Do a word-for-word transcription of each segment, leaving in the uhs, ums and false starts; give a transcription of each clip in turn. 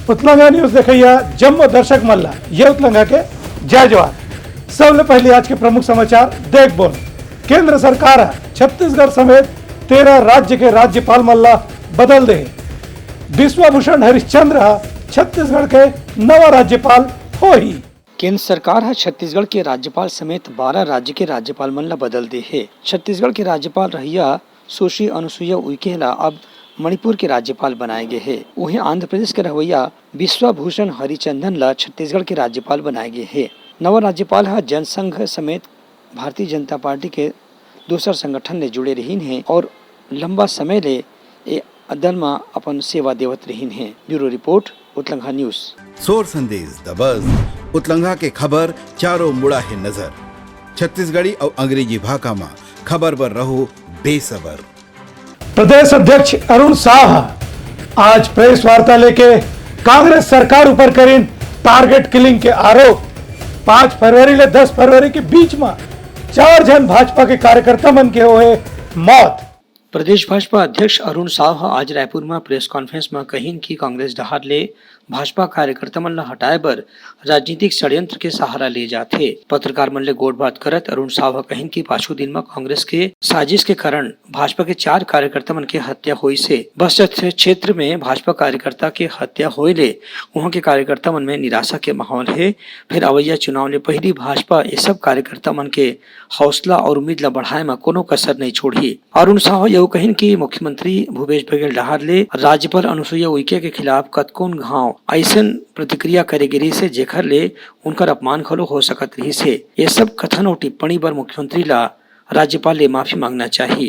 उतलंगा news देखइया जम्मो दर्शक मन ला ये उतलंगा के जय जोहार। सबले पहले आज के प्रमुख समाचार देखबोन। केंद्र सरकार ह छत्तीसगढ़ समेत तेरह राज्य के राज्यपाल मन ला बदल दे हे। विश्वभूषण हरिश्चंद्र ह छत्तीसगढ़ के नवा राज्यपाल होही। केंद्र सरकार ह छत्तीसगढ़ के राज्यपाल समेत बारह राज्य के राज्यपाल मन ला बदल दे हे। छत्तीसगढ़ के राज्यपाल रहइया सुश्री अनुसुईया उइके ला अब मणिपुर के राज्यपाल बनाए गे हे। उहें आंध्र प्रदेश के रहवइया विश्वभूषण हरिचंदन ला छत्तीसगढ़ के राज्यपाल बनाए गे हे। नवा राज्यपाल ह जनसंघ समेत भारतीय जनता पार्टी के दूसर संगठन ले जुड़े रहिन हे और लंबा समय ले ए दल म अपन सेवा देवत रहिन हे। Bureau report, Utlangha news. Sor Sandesh the बज, उतलंघा के खबर चारों मुड़ा हे नजर। छत्तीसगढ़ी अउ अंग्रेजी भाखा म खबर बर रहो बेसबर। प्रदेश अध्यक्ष अरुण साव ह आज प्रेस वार्ता लेके कांग्रेस सरकार ऊपर करिन टारगेट किलिंग के आरोप। पाँच फरवरी ले दस फरवरी के बीच म चार झन भाजपा के कार्यकर्ता मन के होए मौत। प्रदेश भाजपा अध्यक्ष अरुण साव ह आज रायपुर म प्रेस कॉन्फ्रेंस म कहिन कि कांग्रेस डहार ले भाजपा कार्यकर्ता मन ल हटाए बर राजनीतिक षड्यंत्र के सहारा ले जाथे। पत्रकार मन ले गोठबात करत अरुण साव ह कहिन कि पाछू दिन म कांग्रेस के साजिश के कारण भाजपा के चार कार्यकर्ता मन के हत्या होइस हे। बस्तर क्षेत्र में भाजपा कार्यकर्ता के हत्या होए ले उहां के कार्यकर्ता मन में निराशा के माहौल हे। फेर अवइया चुनाव ले पहिली भाजपा ये सब कार्यकर्ता मन के हौसला और उम्मीद ला बढ़ाए म कोनो कसर नइ छोड़ही। अरुण साव ह यहू कहिन कि मुख्यमंत्री भूपेश बघेल डहार ले राज्यपाल अनुसुईया उइके के खिलाफ कतकोन घांव अइसन प्रतिक्रिया करे गे रिहिस हे, जेखर ले उनकर अपमान घलो हो सकत रिहिस हे। ये सब कथन और टिप्पणी बर मुख्यमंत्री ला राज्यपाल ले माफी मांगना चाही।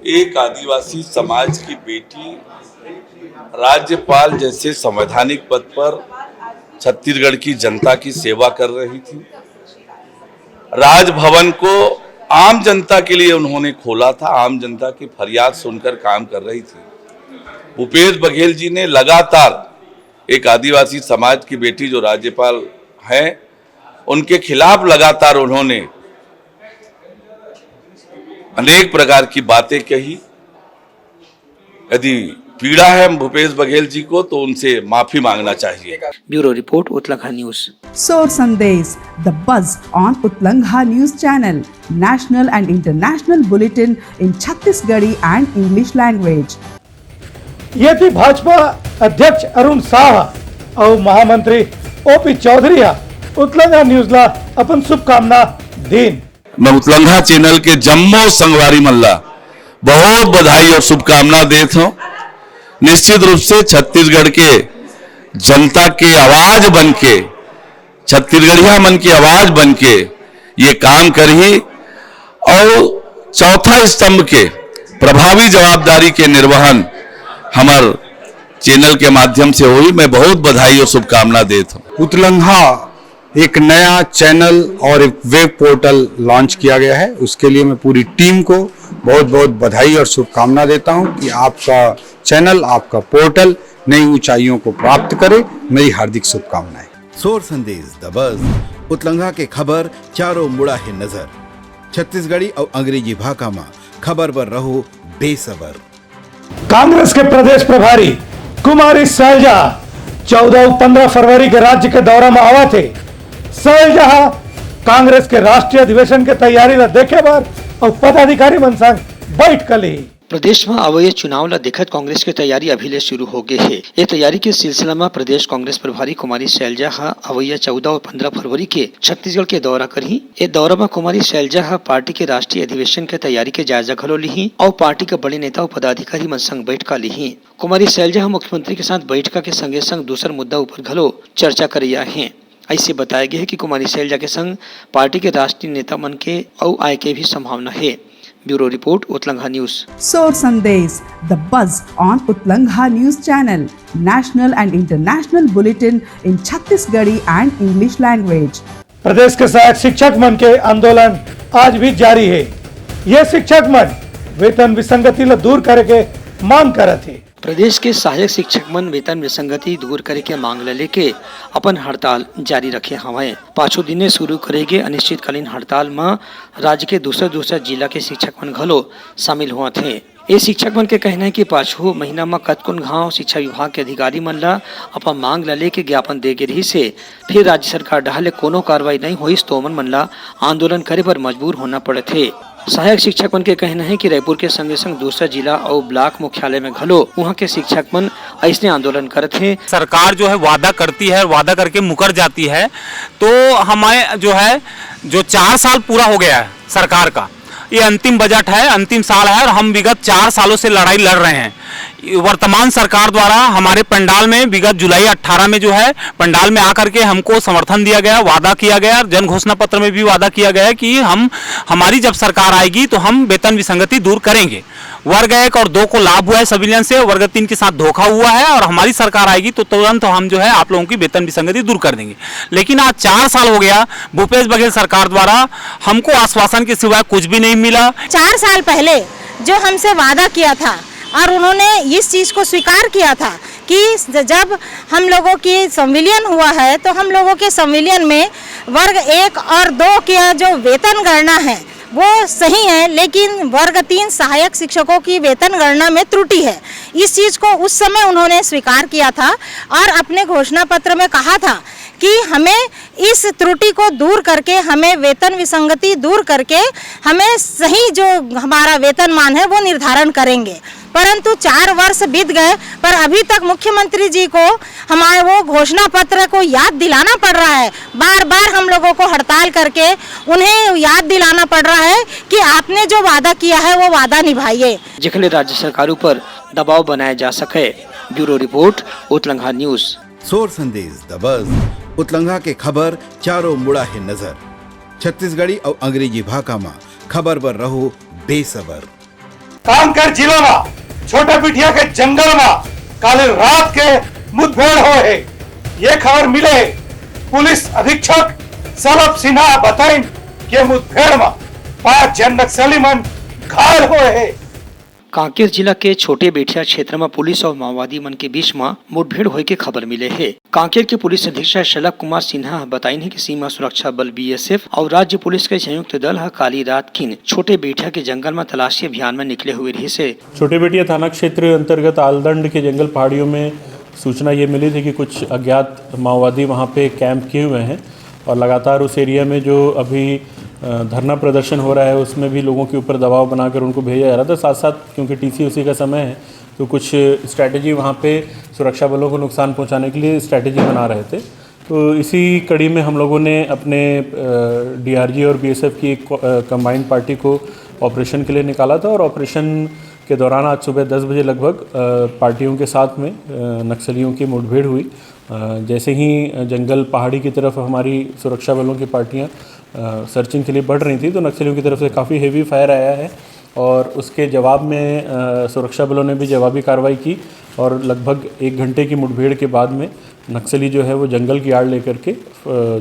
एक आदिवासी समाज की बेटी राज्यपाल जैसे संवैधानिक पद पर छत्तीसगढ़ की जनता की सेवा कर रही थी। राजभवन को आम जनता के लिए उन्होंने खोला था, आम जनता की फरियाद सुनकर काम कर रही थी। भूपेश बघेल जी ने लगातार एक आदिवासी समाज की बेटी जो राज्यपाल हैं, उनके खिलाफ लगातार उन्होंने अनेक प्रकार की बातें कही। यदि पीड़ा है भूपेश बघेल जी को, तो उनसे माफी मांगना चाहिए। Bureau report, Utlangha news. Sor Sandesh, the buzz on Utlangha News Channel, national and international bulletin in Chhattisgarhi and English language. ये थी भाजपा अध्यक्ष अरुण साव अउ महामंत्री ओपी चौधरी ह उतलंघा न्यूज ला अपन शुभकामना दीन। मैं उतलंघा चैनल के जम्मो संगवारी मन ला बहुत बधाई और शुभकामना देत हूँ। निश्चित रूप से छत्तीसगढ़ के जनता के आवाज बन के, छत्तीसगढ़िया मन की आवाज बन के ये काम करही और चौथा स्तंभ के प्रभावी जवाबदारी के निर्वहन हमर चैनल के माध्यम से होही। मैं बहुत बधाई और शुभकामना देत हूँ। उतलंघा एक नया चैनल और एक वेब पोर्टल लॉन्च किया गया है, उसके लिए मैं पूरी टीम को बहुत बहुत बधाई और शुभकामना देता हूं कि आपका चैनल, आपका पोर्टल नई ऊंचाइयों को प्राप्त करे। मेरी हार्दिक शुभकामनाएं। सोर संदेश द बज, उतलंघा के खबर चारों मुड़ा हे नजर। छत्तीसगढ़ी अउ अंग्रेजी भाखा म खबर बर रहो बेसबर। कांग्रेस के प्रदेश प्रभारी कुमारी सैलजा चौदह अउ पंद्रह फरवरी के राज्य के दौरा म आवत हे। सैलजा ह कांग्रेस के राष्ट्रीय अधिवेशन के तैयारी ल देखे बर अउ पदाधिकारी मन संग बैठका लिही। प्रदेश म अवइया चुनाव ल देखत कांग्रेस के तैयारी अभी ले शुरू हो गे हे। ये तैयारी के सिलसिला म प्रदेश कांग्रेस प्रभारी कुमारी सैलजा ह अवइया चौदह अउ पंद्रह फरवरी के छत्तीसगढ़ के दौरा करही। ए दौरा म कुमारी सैलजा ह पार्टी के राष्ट्रीय अधिवेशन के तैयारी के जायजा घलो लिही अउ पार्टी के बड़े नेता अउ पदाधिकारी मन संग बैठका लिही। कुमारी सैलजा ह मुख्यमंत्री के साथ बैठका के संगे संग दूसर मुद्दा ऊपर घलो चर्चा करइया हे। अइसे बताया गया है कि कुमारी सैलजा के संग पार्टी के राष्ट्रीय नेता मन के अउ आय के भी संभावना हे। Bureau report, Utlangha news. Sor Sandesh, the buzz on Utlangha News Channel, national and international bulletin in Chhattisgarhi and English language. प्रदेश के सहायक शिक्षक मन के आंदोलन आज भी जारी हे। ये शिक्षक मन वेतन विसंगति ल दूर करे के मांग करत हे। प्रदेश के सहायक शिक्षक मन वेतन विसंगति दूर करे के मांग ल लेके अपन हड़ताल जारी रखे हवंय। पाछू दिने शुरू करे गे अनिश्चितकालीन हड़ताल म राज्य के दूसर दूसर जिला के शिक्षक मन घलो शामिल होवत हे। ए शिक्षक मन के कहना हे कि पाछू महीना म कतकोन घांव शिक्षा विभाग के अधिकारी मन ल अपन मांग ल लेके ज्ञापन दे गे रिहिस हे, फिर राज्य सरकार डहार ले कोनो कार्रवाई नइ होइस, तो ओमन मन ल आंदोलन करे बर मजबूर होना पड़त हे। सहायक शिक्षक मन के कहना हे कि रायपुर के संगे संग दूसरा जिला अउ ब्लॉक मुख्यालय में घलो उहां के शिक्षक मन अइसने आंदोलन करत हे। सरकार जो है वादा करती है और वादा करके मुकर जाती है, तो हमें जो है, जो चार साल पूरा हो गया है सरकार का, ये अंतिम बजट है, अंतिम साल है और हम विगत चार सालों से लड़ाई लड़ रहे हैं। वर्तमान सरकार द्वारा हमारे पंडाल में विगत जुलाई अठारह में जो है पंडाल में आकर के हमको समर्थन दिया गया, वादा किया गया, जन घोषणा पत्र में भी वादा किया गया है कि हम, हमारी जब सरकार आएगी तो हम वेतन विसंगति दूर करेंगे। वर्ग एक और दो को लाभ हुआ है सिविलियन से, वर्ग तीन के साथ धोखा हुआ है और हमारी सरकार आएगी तो तुरंत हम जो है आप लोगों की वेतन विसंगति दूर कर देंगे। लेकिन आज चार साल हो गया, भूपेश बघेल सरकार द्वारा हमको आश्वासन के सिवाय कुछ भी नहीं मिला। चार साल पहले जो हमसे वादा किया था और उन्होंने इस चीज़ को स्वीकार किया था कि जब हम लोगों की संविलियन हुआ है तो हम लोगों के संविलियन में वर्ग एक और दो के जो वेतन गणना है वो सही है, लेकिन वर्ग तीन सहायक शिक्षकों की वेतन गणना में त्रुटि है। इस चीज़ को उस समय उन्होंने स्वीकार किया था और अपने घोषणा पत्र में कहा था कि हमें इस त्रुटि को दूर करके, हमें वेतन विसंगति दूर करके, हमें सही जो हमारा वेतनमान है वो निर्धारण करेंगे। परंतु चार वर्ष बीत गए, पर अभी तक मुख्यमंत्री जी को हमारे वो घोषणा पत्र को याद दिलाना पड़ रहा है। बार बार हम लोगों को हड़ताल करके उन्हें याद दिलाना पड़ रहा है कि आपने जो वादा किया है वो वादा निभाइए। जेखर ले राज्य सरकार ऊपर दबाव बनाया जा सके। Bureau report, Utlangha news. Sor Sandesh the बज, उतलंघा के खबर चारों मुड़ा हे नजर। छत्तीसगढ़ी अउ अंग्रेजी भाखा म खबर बर रहो बेसबर। कांकेर जिला म छोटे बिठिया के जंगल म काली रात के मुठभेड़ होए हे, ये खबर मिले हे। पुलिस अधीक्षक सलभ सिन्हा बताइन के मुठभेड़ म पांच झन नक्सली मन घायल होए हे। कांकेर जिला के छोटे बेठिया क्षेत्र म पुलिस अउ माओवादी मन के बीच म मुठभेड़ होए के खबर मिले हे। कांकेर के पुलिस अधीक्षक शलभ कुमार सिन्हा ह बताइन हे कि सीमा सुरक्षा बल, बीएसएफ, अउ राज्य पुलिस के संयुक्त दल ह काली रात किन छोटे बेठिया के जंगल म तलाशी अभियान म निकले हुए रिहिस हे। छोटे बेठिया थाना क्षेत्र अंतर्गत आलदंड के जंगल पहाड़ियों में सूचना ये मिली थी कि कुछ अज्ञात माओवादी वहाँ पे कैंप किए हुए हैं और लगातार उस एरिया में जो अभी, अ, धरना प्रदर्शन हो रहा है, उसमें भी लोगों के ऊपर दबाव बनाकर उनको भेजा जा रहा था। साथ साथ क्योंकि टीसी उसी का समय है, तो कुछ स्ट्रैटेजी वहाँ पे सुरक्षा बलों को नुकसान पहुँचाने के लिए स्ट्रैटेजी बना रहे थे। तो इसी कड़ी में हम लोगों ने अपने, अ, डीआरजी और बीएसएफ की एक को-, अ, कंबाइंड पार्टी को ऑपरेशन के लिए निकाला था और ऑपरेशन के दौरान आज सुबह दस बजे लगभग, अ, पार्टियों के साथ में, अ, नक्सलियों की मुठभेड़ हुई। अ, जैसे ही, अ, जंगल पहाड़ी की तरफ हमारी सुरक्षा बलों की पार्टियां, अ, सर्चिंग के लिए बढ़ रही थी, तो नक्सलियों की तरफ से काफ़ी हेवी फायर आया है और उसके जवाब में, अ, सुरक्षा बलों ने भी जवाबी कार्रवाई की और लगभग एक घंटे की मुठभेड़ के बाद में नक्सली जो है वो जंगल की आड़ लेकर के, अ,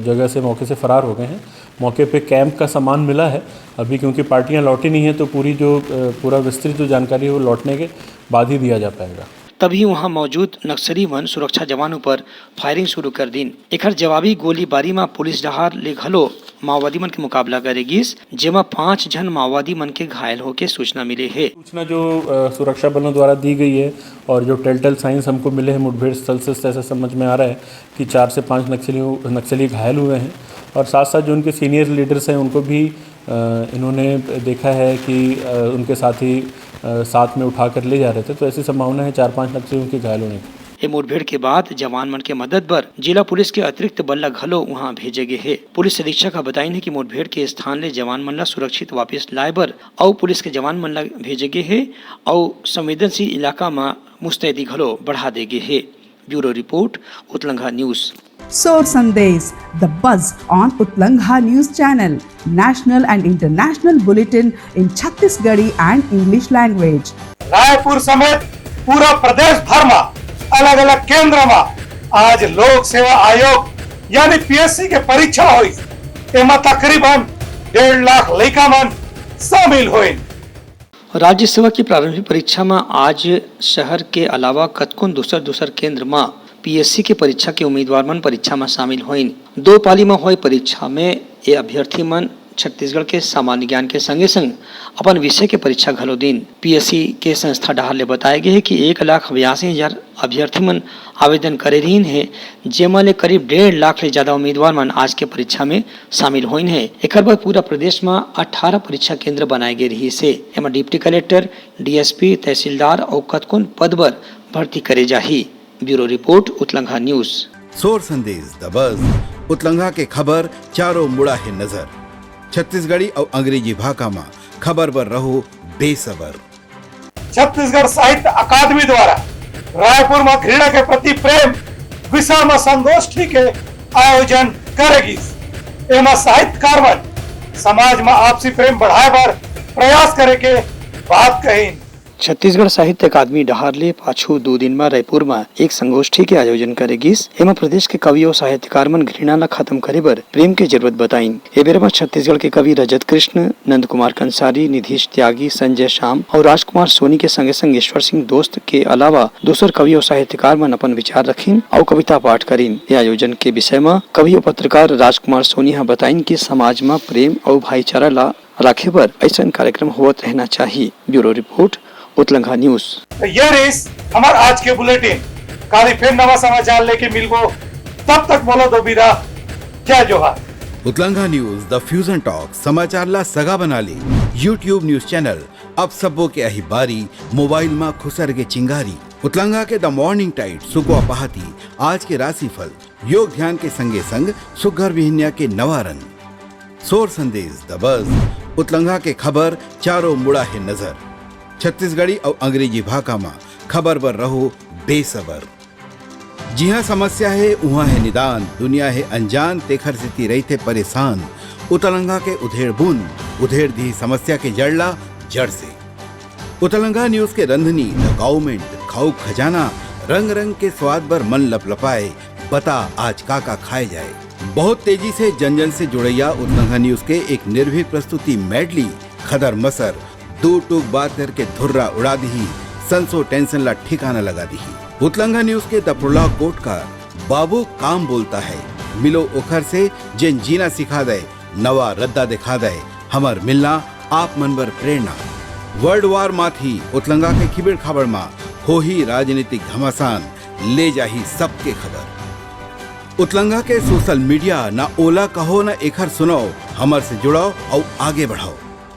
जगह से, मौके से फरार हो गए हैं। मौके पे कैंप का सामान मिला है अभी, क्योंकि पार्टियां लौटी नहीं है तो पूरी जो, अ, पूरा विस्तृत जो जानकारी है वो लौटने के बाद ही दिया जा पाएगा। तभी वहां मौजूद नक्सली मन सुरक्षा जवान ऊपर फायरिंग शुरू कर दीन। एखर जवाबी गोलीबारी म पुलिस डहार ले घलो माओवादी मन के मुकाबला करे गिस, जेमा पांच झन माओवादी मन के घायल होके सूचना मिले हे। सूचना जो, अ, सुरक्षा बलों द्वारा दी गई है और जो टेलटेल साइंस हमको मिले हैं मुठभेड़ स्थल से, ऐसा समझ में आ रहा है कि चार से पांच नक्सलियों, नक्सली घायल हुए हैं और साथ साथ जो उनके सीनियर लीडर्स हैं उनको भी, अ, इन्होंने देखा है कि, अ, उनके साथी, अ, साथ में उठा कर ले जा रहे थे, तो ऐसी संभावना है चार पांच नक्सलियों के घायल होने की। ए मुठभेड़ के बाद जवान मन के मदद बर जिला पुलिस के अतिरिक्त बल ल घलो उहां भेजे गे हे। पुलिस अधीक्षक ह बताइन हे कि मुठभेड़ के स्थान ले जवान मन ल सुरक्षित वापस लाए बर अउ पुलिस के जवान मन ल भेजे गे हे अउ संवेदनशील इलाका म मुस्तैदी घलो बढ़ा दे गे हे। Bureau report, Utlangha news. Sor Sandesh, the buzz on Utlangha News Channel, national and international bulletin in Chhattisgarhi and English language. Raipur समेत पूरा प्रदेश भर म अलग-अलग केंद्र म आज लोक सेवा आयोग यानी पीएससी के परीक्षा होइस। एमा तकरीबन डेढ़ लाख लइका मन शामिल होइन। राज्य सेवा की प्रारंभिक परीक्षा म आज शहर के अलावा कतकोन दूसर-दूसर केंद्र म पीएससी के परीक्षा के उम्मीदवार मन परीक्षा म शामिल होइन। दो पाली म होए परीक्षा म ये अभ्यर्थी मन छत्तीसगढ़ के सामान्य ज्ञान के संगे संग अपन विषय के परीक्षा घलो दीन। पीएससी के संस्था डहार ले बताए गे हे कि एक लाख बयासी हजार अभ्यर्थी मन आवेदन करे रहिन हे, जेमा ले करीब डेढ़ लाख ले ज्यादा उम्मीदवार मन आज के परीक्षा में शामिल होइन हे। एकर बर पूरा प्रदेश म अट्ठारह परीक्षा केंद्र बनाए गे रहिस हे। एमा डिप्टी कलेक्टर, डीएसपी, तहसीलदार अउ कतकोन पद बर भर्ती करे जाही। Bureau report, Utlangha news. Sor Sandesh the bus, उतलंघा के खबर चारों मुड़ा हे नजर। छत्तीसगढ़ी अउ अंग्रेजी भाखा म खबर बर रहो बेसबर। छत्तीसगढ़ साहित्य अकादमी द्वारा रायपुर म घृणा के प्रति प्रेम विषय म संगोष्ठी के आयोजन करे गिस। एमा साहित्यकार मन समाज म आपसी प्रेम बढ़ाए बर प्रयास करे के बात कहिन। छत्तीसगढ़ साहित्य अकादमी डहार ले पाछू दू दिन म रायपुर म एक संगोष्ठी के आयोजन करे गिस। एमा प्रदेश के कवि अउ साहित्यकार मन घृणा ल खत्म करे बर प्रेम के जरूरत बताइन। ए बेरा म छत्तीसगढ़ के कवि रजत कृष्ण, नंद कुमार कंसारी, निधीश त्यागी, संजय श्याम अउ राजकुमार सोनी के संगे संग ईश्वर सिंह दोस्त के अलावा दूसर कवि अउ साहित्यकार मन अपन विचार रखिन अउ कविता पाठ करिन। ए आयोजन के विषय म कवि अउ पत्रकार राजकुमार सोनी ह बताइन कि समाज म प्रेम अउ भाईचारा ला राखे बर अइसन कार्यक्रम होवत रहना चाही। Bureau report, Utlangha news. तो ये रहिस हमर आज के बुलेटिन। काली फिर नवा समाचार लेके मिलबो, तब तक बोलो दो बिदा, जय जोहार। उतलंघा न्यूज, द फ्यूजन टॉक, समाचार ला सगा बना ले। YouTube न्यूज चैनल, अब सबो के अही बारी, मोबाइल मा खुसर के चिंगारी। उतलंघा के द मॉर्निंग टाइड, सुकवा पहाती, आज के राशिफल, योग ध्यान के संगे संग सुग्घर बिहनिया के नवा रंग। सोर संदेश द बस, उतलंघा के खबर चारों मुड़ा हे नजर। छत्तीसगढ़ी अउ अंग्रेजी भाखा मा खबर बर रहो बेसबर। जिहाँ समस्या हे, उहाँ हे निदान, दुनिया हे अनजान, तेखर सेती रहिथे परेशान। उतलंघा के उधेड़ बूंद, उधेड़ दिही समस्या के जड़ ला जड़ से। उतलंघा न्यूज के रंधनी, द गाउमेंट, खाऊ खजाना, रंग रंग के स्वाद बर मन लपलपाए, बता आज का का खाए जाए। बहुत तेजी से जन जन से जुड़ैया उतलंघा न्यूज के एक निर्भीक प्रस्तुति मेडली, खदर मसर, दो टूक बात करके धुर्रा उड़ा दिही, संसो टेंशन ला ठिकाना लगा दिही। उतलंघा न्यूज के द प्रोलॉग कोट का बाबू काम बोलता है, मिलो ओखर से जेन जीना सिखा दे, नवा रद्दा दिखा दे, हमर मिलना आप मन बर प्रेरणा। वर्ल्ड वार माथी उतलंघा के खिबेड़ खाबड़ मा होही राजनीतिक घमासान, ले जाही सबके खबर। उतलंघा के सोशल मीडिया, ना ओला कहो ना एखर सुनाओ, हमर से जुड़ाओ अउ आगे बढ़ाओ।